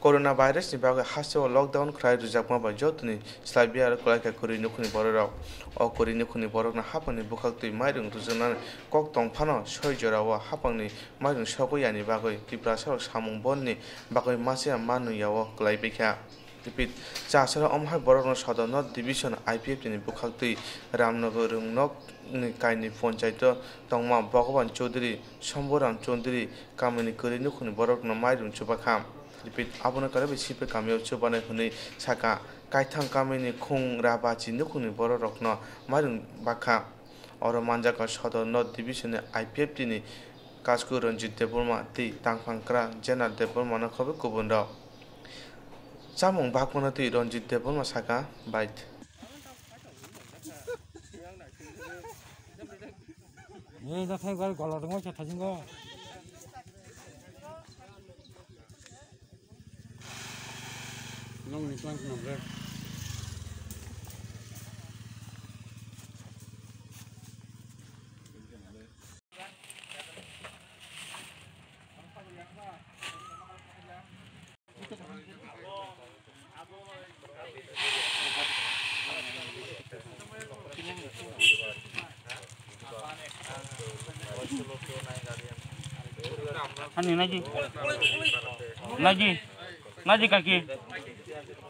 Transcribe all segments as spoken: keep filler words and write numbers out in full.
Corona virus ni bagwi hasteo lockdown khwlai rwjakma bai jotoni slai biyaro kwlai kha kwrwi nukhungni bororok. O kwrwi nukhungni borokno haphangni bwkhaktwi mairung rwjaknani kok tong phano soi jorao haphangni mairung sogwi yani bagwi Tiprasarok samung bondni bagwi masiya manwi yao kwlai baikha. Tipit chasaro omo hai borokno Sodor North Division I P F T ni bwkhaktwi Ramnagar Rungnok ni kaini ponchaito tongma Bhagaban Chaudhary, Shambhuram Chaudhary kamini kwrwi nukhungni borokno mairung chubakha. Tipit abono kwrwi bai C P kamio chubanai hwnwi sakha. Kaithang kamini khung rabachi nukhungni bororokno mairung bakha. Oro manjakha Sodor North Division ni I P F T ni Kasku Ranjit Debbarma tei tangphang kwrak Jenar Debbarma no khobwi kubun rok. Chamung bakmano twi Ranjit Debbarma sakha, bait. Ei, da thai gal gola dong, cha thajing go. Nong ni tlang tlang bre. Hani naji. Naji. Naji kaki.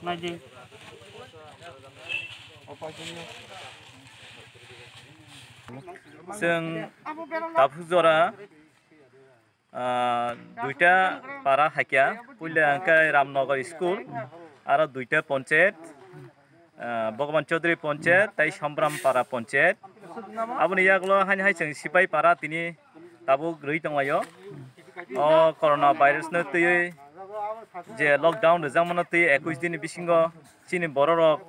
Naji. Chwng Taphuk jora, ah, duita para hakya, puila hwnkhe Ramnagar school, aro duita ponchayat, ah, Bhagaban Chaudhary ponchayat, tei Sambram para ponchayat. Aboni yagulo haini hai chwng Sipai para tini tabuk rwi tonglaio. O corona virus no twiwi je lockdown rwjakmano twi ekush din ni bisingo chini bororok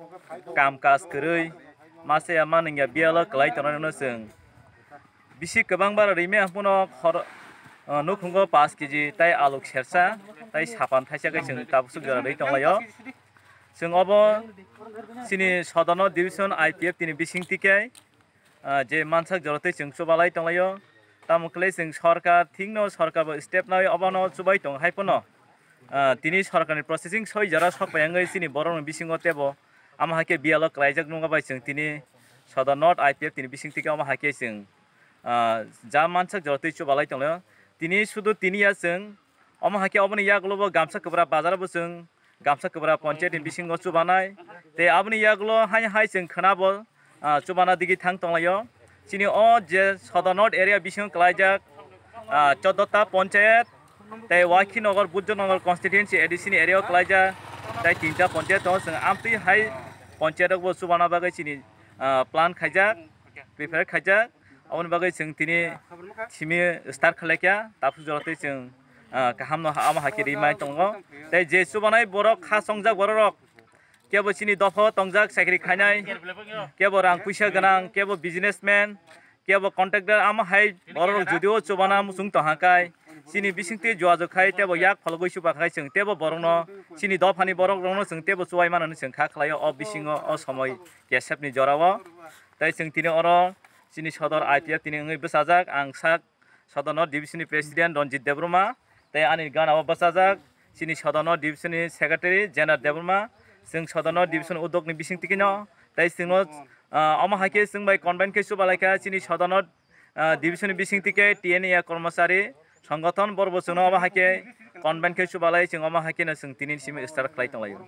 kam kaj kwrwi masa ya manwng ya biyalo kwlai tongnai no chwng bisi kwbang bara rimi haphuno khor-, ah, nukhungo paanch kg tei aluk sersa tei sapan thaisa khe chwng tabuk swk jora rwi tonglaio. Chwng obo chini Sodor North Division I P F T ni bising tikhe, ah, je mansak jora twi chwng chubalai tonglaio. Tamo khlai chwng sorkar thikno sorkar bo step nai obono chubai tong hai phano, ah, tini sorkarni processing soi jora sok pai wngwi chini borokni bisingo tebo ama hai khe biyalo kwlaijak nungma bai chwng tini Sodor North I P F T ni bising tikhe ama hai khe chwng, ah, ja mansak jora twi chubalai tonglaio. Tini sudu tini ya chwng omo hai khe oboni yagulo bo Gamsa Kwbra bazar bo chwng Gamsa Kwbra ponchayat ni bisingo chubanai. Tei aboni yagulo hai hai chwng khwnabo, ah, chubana digi thang tonglaio. Chini o je Sodor North area bisingo kwlaijak, ah, choddo ta ponchayat tei Wakhinagar, Bujjanagar constituency A D C ni area o kwlaijak tei tinta ponchayat tongo. Chwng amtwi hai ponchayat rokbo chubana bagwi chini, ah, plan khaijak, prepare khaijak. Aboni bagwi chwng tini simi start khlaikha, tabuk jora tei chwng, ah, kahamno ha-, amo hai khe rimai tongo. Tei je chubanai borok kha chongjak bororok, kebo chini dopha o tongjak chakri khainai, kebo rang puisa gwnang, kebo businessman, kebo contractor, amo hai bororok judio chubana muchung tongha kai, chini bisingtwi jogajog khai tebo yak phologwi chuba khai chwng tebo borokno chini dophani borokrokno chwng tebo chubai mano hinwi chwng kha khlaio o bisingo o somoi kesepni jorao. Tei chwng tini oro chini Sodor I P F tini wngwi bwchajak, ang sak Sodor North Division ni President Ranjit Debbarma, tei ani gana o bwchajak chini Sodor North Division ni Secretary Jenar Debbarma. Chwng Sodor North Division udok ni bising tikino tei chwngno, ah, omo hai khe chwng bai convene khe chubalai kha chini Sodor North, ah, Division ni bising tike T N A kormochari songothon borbo chwngno omo hai khe convene khe chubalai chwng omo hai khe no chwng tini simi start khlai tonglaio.